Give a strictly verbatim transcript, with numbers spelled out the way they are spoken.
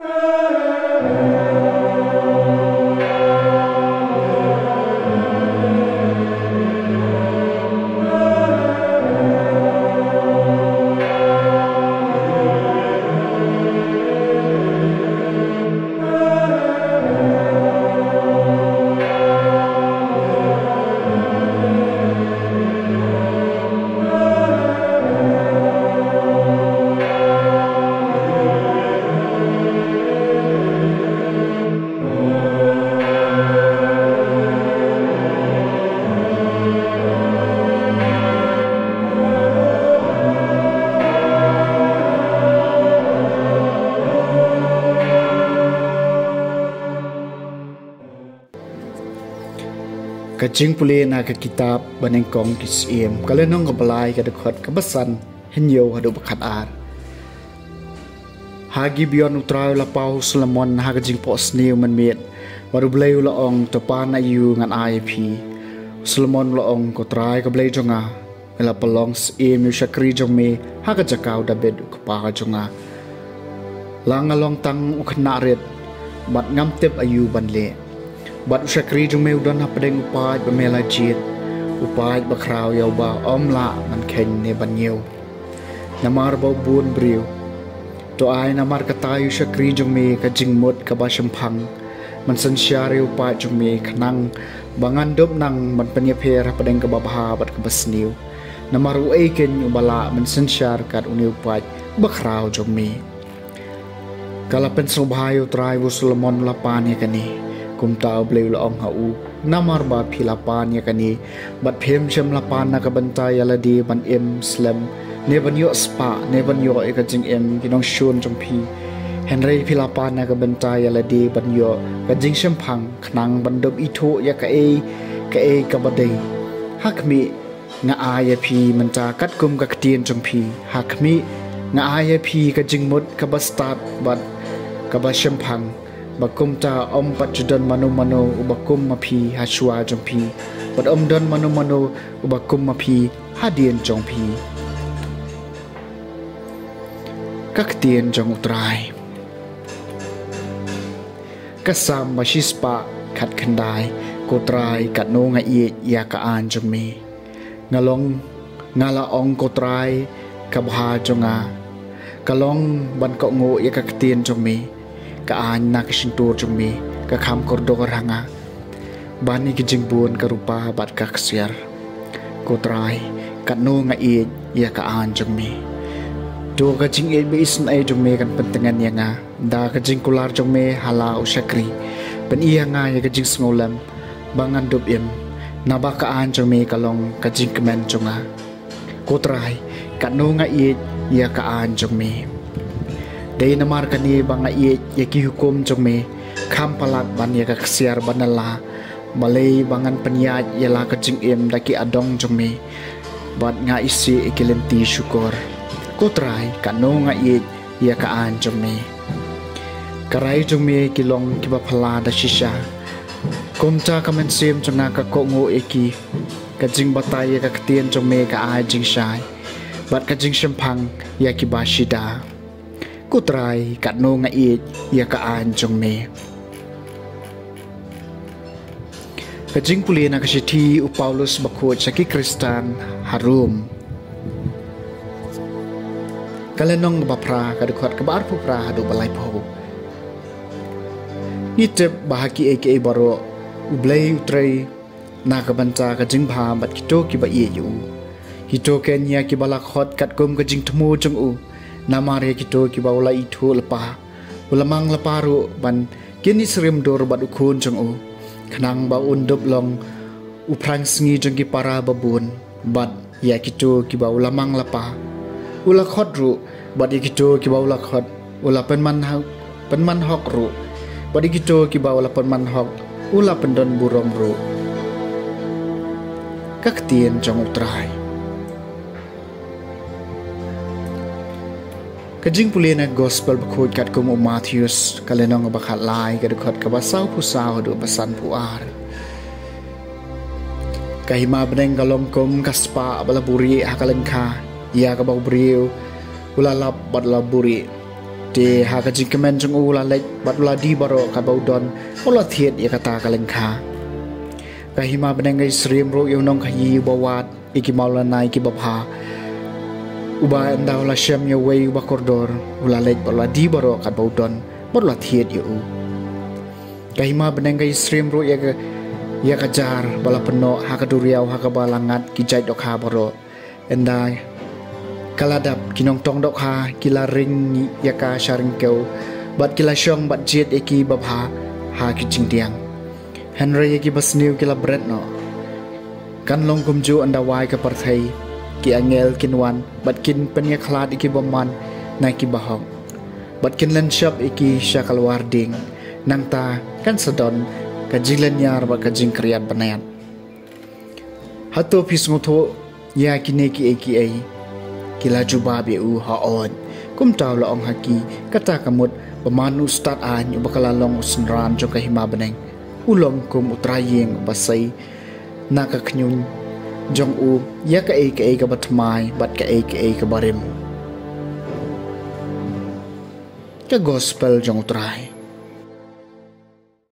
Ka jingpule na ka kitab Banyngkong ki Syiem, ka lynnong kaba lai, ka dkhot kaba san, hynñiew haduh ba khatar. Ha Gibeon U Trai u la paw ha u Solomon ha ka jingphohsniew mynmiet, bad U Blei u la ong, to pan aïu ngan ai ïa phi. U Solomon u la ong, ko Trai ka Blei jong nga, nga la pynlong syiem ïa u shakri jong me ha ka jaka u Dabid u kpa jong nga. La nga long tang u khynnah rit, bad ngam tip aïu ban leh. Bad u shakri jong me u don hapdeng u paid ba me la jied, u paid ba khraw ïa uba ym lah ban kheiñ ne ban ñiew, namar ba u bun briew. To ai namar kata ïa u shakri jong me ka jingmut kaba shemphang ban synshar ïa u paid jong me, khnang ba ngan dup nang ban pynïapher hapdeng kaba bha bad kaba sniew. Namar uei keiñ uba lah ban synshar kat une u paid ba khraw jong me? Ka la pynsngewbha ïa u trai ba u Solomon u la pan ïa kane. Kumta U Blei u la ong ha u, namar ba phi la pan ïa kane, bad phim shym la pan na ka bynta ïa lade ban im slem, ne ban ïoh spah, ne ban ïoh ïa ka jingim ki nongshun jong phi. Hynrei phi la pan na ka bynta ïa lade ban ïoh ka jingshemphang, khnang ban dup ithuh ïa kaei kaei kaba dei. Ha khmih, nga ai ïa phi mynta katkum ka ktien jong phi. Ha khmih, nga ai ïa phi ka jingmut kaba stad bad kaba shemphang, ba kumta ym pat ju don mano mano uba kum ma phi ha shuwa jong phi, bad ym don mano mano uba kum ma phi hadien jong phi. Ka ktien jong U Trai. Ka Salm ba shispah khatkhyndai. Ko Trai, katno nga ïeit ïa ka aiñ jong me. Nga long, nga la ong, ko Trai, ka bha jong nga ka long ban kohnguh ïa ka ktien jong me. Ka aiñ na ka shyntur jong me ka kham kordor ha nga ban ïa ki jingbun ka rupa bad ka ksiar. Ko Trai, katno nga ïeit ïa ka aiñ jong me. To ka jingïeit ba isynei jong me kan pyntngen ïa nga. Da ka jingkular jong me ha la u shakri, pyni ïa nga ïa ka jingsngewlem ba ngan dup im, naba ka aiñ jong me ka long ka jingkmen jong nga. Ko Trai, katno nga ïeit ïa ka aiñ jong me. Dei namar kane ba nga ïeit ïa ki hukum jong me, kham palat ban ïa ka ksiar ba nala. Balei ba ngan pynïaid ïa la ka jingim da ki adong jong me, bad nga isih ïa ki lynti shukor. Ko Trai, katno nga ïeit ïa ka aiñ jong me. Ka rai jong me ki long kiba phylla da shisha. Kumta ka mynsiem jong nga ka kohnguh ïa ki. Ka jingbatai ïa ka ktien jong me ka ai jingshai, bad ka jingshemphang ïa kiba shida. Ko Trai, katno nga ïeit ïa ka aiñ jong me. Ka jingpule na ka shithi u Paulus bakhuid sha ki Khristan ha Rom, ka lynnong ba phra, ka dkhot kaba arphew phra haduh ba laiphew. Ngi tip ba ha kiei kiei baroh U Blei u trei na ka bynta ka jingbha bad kito kiba ïeit ïa u. Kito keiñ ïa kiba la khot katkum ka jingthmu jong u. Namar ïa kito kiba u la ithuh lypa, u la mang lypa ruh ban kin ïasyriem dur bad u Khun jong u, khnang ba un dup long u phrangsngi jong ki para babun. Bad ïa kito kiba u la mang lypa, u la khot ruh, bad ïa kito kiba u la khot, u la pynman ha-, pynman hok ruh, bad ïa kito kiba u la pynman hok, u la pyndon burom ruh. Ka ktien jong U Trai. Ka jingpule na Gospel bakhuid katkum u Mathaios, ka lynnong ba khatlai, ka dkhot kaba sawphew saw haduh ba sanphew ar. Ka hima bneng ka long kum ka spah ba la buhrieh ha ka lyngkha, ïa kaba u briew u la lap bad la buhrieh. Te ha ka jingkmen jong u, u la leit bad u la die baroh katba u don, u la thied ïa kata ka lyngkha. Ka hima bneng ka ïasyriem ruh ïa u nongkhaïi uba wad ïa ki mawlynnai kiba bha, uba ynda u la shem ïa uwei uba kordor, u la leit bad u la die baroh katba u don bad u la thied ïa u. Ka hima bneng ka ïasyriem ruh ïa ka, ïa ka jar ba la pynnoh ha ka duriaw ha kaba la ngat ki jait dohkha baroh. Ynda ka la dap, ki nongtong dohkha ki la ring ïa ka sha ryngkew, bad ki la shong bad jied ïa ki babha ha ki jingdiang. Hynrei ïa ki basniew ki la bret noh. Kan long kumjuh ynda wai ka pyrthei, ki angel kin wan bad kin pynïakhlad ïa ki bymman na ki bahok, bad kin lynshop ïa ki sha ka lwar dieng. Nangta kan sa don ka jinglynñiar bad ka jingkyrïat bniat. Hato phi sngewthuh ïa kine kiei kiei? Ki la jubab ïa u, hooid. Kumta u la ong ha ki, kata ka mut ba man u stad aiñ uba ka la long u synran jong ka hima bneng, u long kum u trai ïing uba sei na ka khñiuñ jong u ïa kaei kaei kaba thymmai bad kaei kaei kaba rim. Ka Gospel jong u Trai.